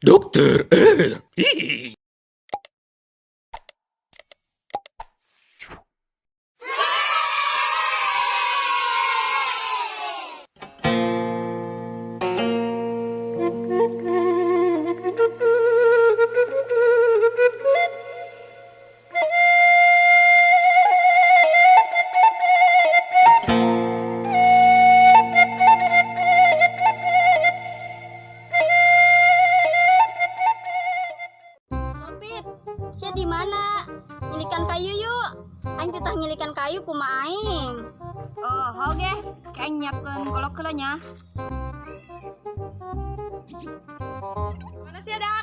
Dokter R. Opit, sia di mana? Ngilikan kayu yuk. Aing titah ngilikan kayu kumaha aing. Oh, oke. Kayak nyiapkeun golok heula nya. Mana sih ada?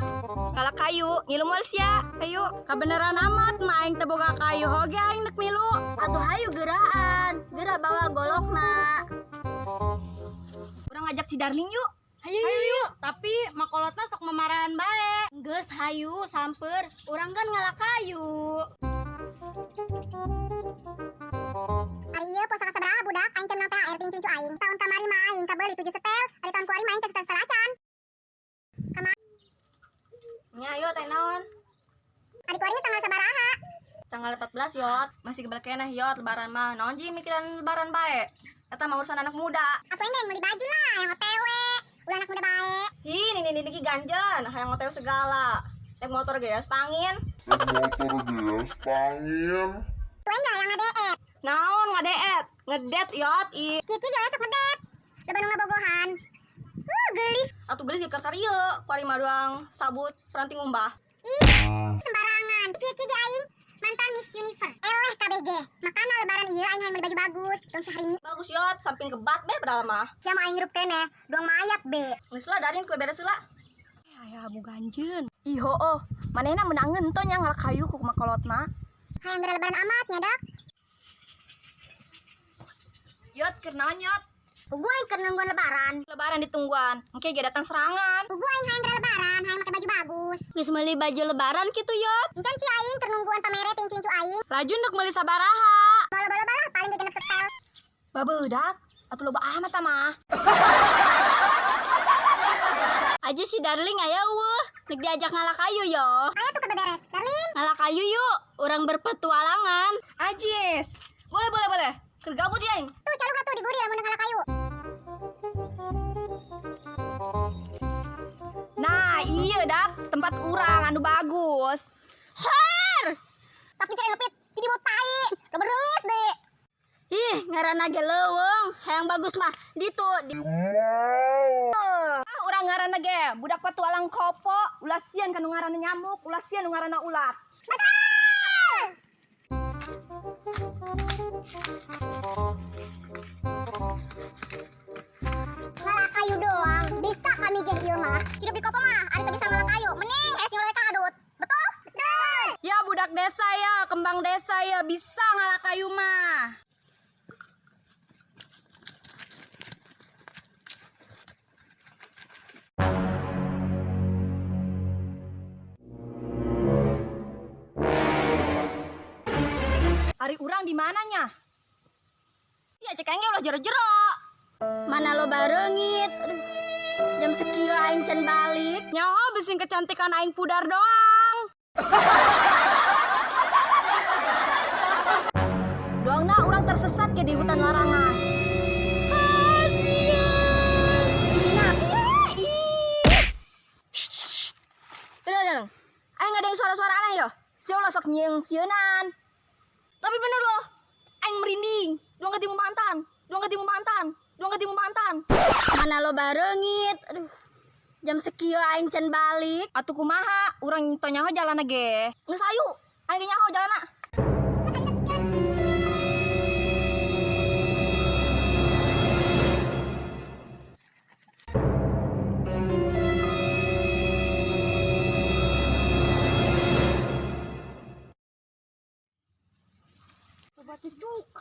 Ngala kayu, ngilu moal sia. Ayo. Kabeneran amat mah aing teu boga kayu hoge aing nek milu. Atuh hayu geraan, geura bawa golokna. Urang ngajak si Darling yuk. Hayu yuk, yuk. Tapi makolotna sok memarahan bae. Geus hayu samper, urang kan ngala kayu. Ari ieu puasa kasabaraha budak, aing can menang THR ti incu-incu aing. Tahun kamari mah aing kabeuli 7 setel, ari tahun kuari mah aing can setel-setel acan. Nya ayo teh naon? Ari kuari geus tanggal sabaraha? Tanggal 14 yot, masih kebel keneh yot lebaran mah. Naon ji mikiran lebaran bae? Eta mah urusan anak muda. Atuh aing meuli baju lah, yang OTW. Ulah anak muda bae. Hi, ini ganjen, hayang OTW segala. Naik motor ge pangin. Motor geus pangin. Tuh aing hayang ngadeet. Naon ngadeet? Ngedet yot i. Kieu-kieu ge sok ngedet. Loba nu ngabogohan. Geulis. Atuh geulis ge keur ieu, kuari mah doang sabut peranti ngumbah. Ih, sembarangan. Kieu-kieu ge aing mantan Miss Universe. Eleh KBG. Makana lebaran ieu aing hayang meuli baju bagus. Dong Syahrini. Bagus yot, samping kebat be padahal mah. Sia mah aing hirup keneh, doang mayat be. Geus lah darin kue beres heula. Aya abu ganjen. Ih oh, manehna meunang nya ngala kayu ku makolotna. Hayang geura lebaran amat nya dak. Yot, keur naon yot? Puguh aing keur nungguan lebaran. Lebaran ditungguan, engke ge datang serangan. Puguh aing hayang geura lebaran, hayang make baju bagus. Geus meuli baju lebaran kitu yot. Encan si aing keur nungguan pamere ti incu-incu aing. Laju ndek meuli sabaraha. Loba-loba lah paling ge genep setel. Babeudak, atuh loba amat mah. Aja si Darling aya eueuh, nek diajak ngala kayu yo. Ayo tuh beberes. Darling, Ngala kayu yuk, urang berpetualangan. Ajis. Boleh, boleh, boleh. Keur gabut ya aing. tuh calukna tuh diburi lamun ngala kayu. Nah, iya dak, tempat urang anu bagus. Har! Tapi cek ngepit, jadi bau tai. Loba reungit deh. Ih, ngaranna ge leuweung, hayang bagus mah ditu di Ah, urang ngaranna ge budak petualang kopo, ulah sieun ka nu ngaranna nyamuk, ulah sieun nu ngaranna ulat. Betul. Ngala kayu doang, bisa kami ge ieu mah. Hidup di kopo mah, ari teu bisa ngala kayu, mending es nyolek ka adut. Betul? Betul. Ya budak desa ya, kembang desa ya bisa ngala kayu mah. Ari urang di mananya? Ya cek aing ge ulah jero-jero. Mana loba reungit. Aduh. Jam sekieu aing can balik. Nyaho bising kecantikan aing pudar doang. Doangna urang tersesat ke di hutan larangan. Udah, udah, udah. Aing ada yang suara-suara aneh yo. Sia ulah sok nyieung sieunan. Tapi bener loh, aing merinding. Doang ketemu mantan, doang ketemu mantan, doang ketemu mantan. Mana loba reungit. Aduh. Jam sekieu aing can balik. Atuh kumaha, urang teu nyaho jalanna ge. Geus ayu, aing ge nyaho jalanna. Obat juk.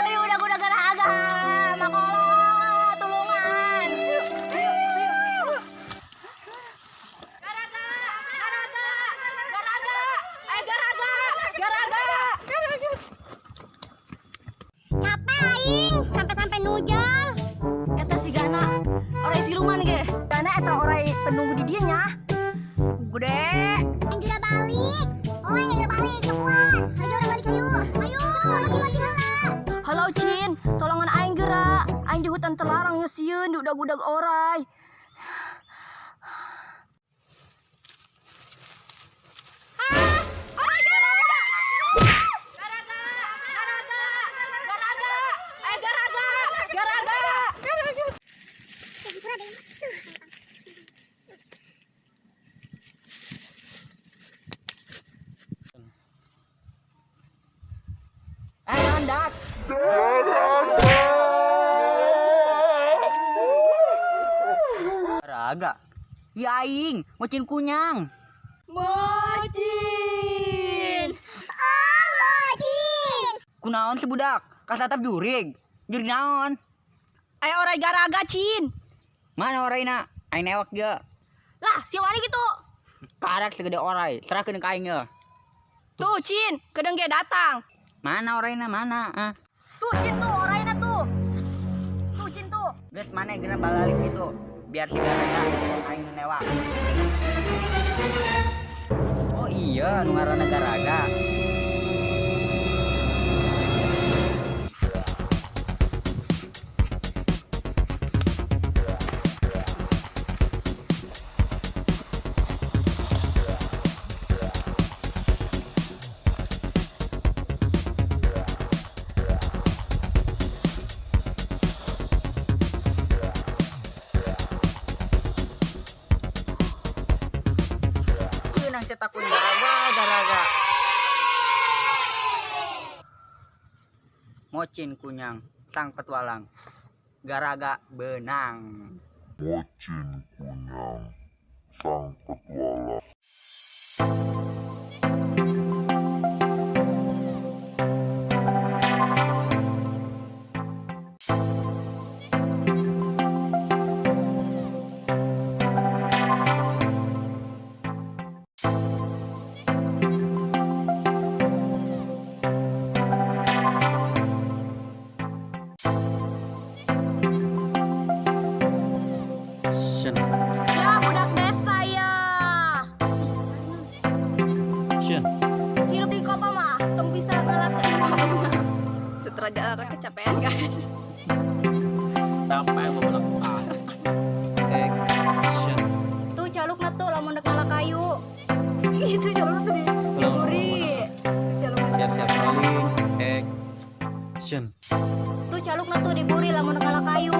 Ayo udah garaga, makola, tulungan. Ayo, ayo. Garaga, garaga, garaga, garaga, garaga, garaga. Capek aing, sampai-sampai nujel. Eta si Gana, orai siluman ge. Gana eta orai penunggu di dieu nya. Gede. Aing geura balik. Oh, aing geura balik, teu kuat. Ayo urang balik ayo. Ayo, mancing-mancing heula. Halo Cin, tolongan aing geura. Aing di hutan terlarang ya sieun diudag-udag orai. Garaga, garaga, garaga, garaga, garaga, garaga. Landak. Garaga. Ya aing, mocin kunyang. Mocin. Oh, mocin. Kunaon si budak? Kasatap jurig. Jurig naon? Ayo orai garaga Cin. Mana oraina? Aing newak dia. Lah, si wani gitu. Karak segede orai, serahkeun ka aing ye. Tuh Cin, kedeng ge datang. Mana oraina mana? Ah. Tuh Cin tuh oraina tuh. Tuh Cin tuh. Geus mana geura balalik gitu. Biar si garaga aing nu newak. Oh iya, nu ngaranna garaga. Keunang cetakun garaga garaga. Mocin kunyang, sang petualang. Garaga benang. Mocin kunyang, sang petualang. Action. Ya budak desa ya. Action. Hirup di Kopo mah tong bisa ngelakuin. Sutradara kecapean, guys. Capek mau melakukan. Action. Tuh calukna tuh lamun dek ngala kayu. Itu jalur tuh di Ulang, ulang, Buri. ulang. Itu jalur. Siap-siap, rolling. Action. Tuh calukna tuh diburi lamun dek ngala kayu.